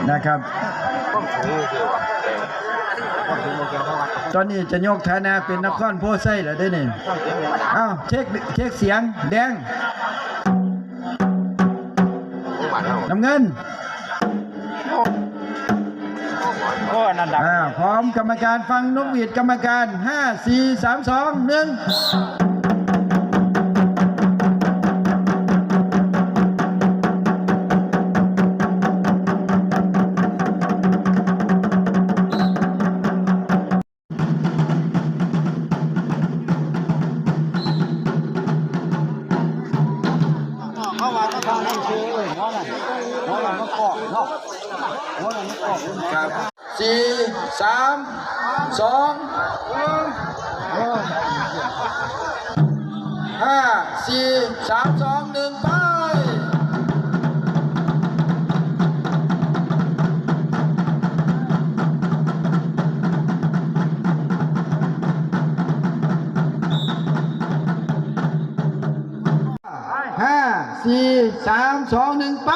ນະຄັບ ຕອນນີ້ຈະຍົກຖານະເປັນນະຄອນໂພໄຊແລ້ວເດ້ນີ້. ເອົ້າ ເຊັກ ເຊັກສຽງ ແດງ ນ້ຳເງິນ. ໂອ້ ອັນນັ້ນດັງ ອ່າ ພ້ອມກຳມະການ ຟັງນົກຫວີດກຳມະການ ຫ້າ ສີ່ ສາມ ສອງ ໜຶ່ງ. ເຂົາວ່າຕ້ອງທາງນັ້ນຄືເອີ້ນຫົວນັ້ນ ຫົວນັ້ນມັນກອກເນາະ ຫົວນັ້ນມັນກອກ. ສີ່ ສາມ ສອງ ຫ້າ ສີ່ ສາມ ສອງ ໜຶ່ງ ໄປ. ຫ້າ ສີ່ ສາມ ສອງ ໜຶ່ງ ໄປ.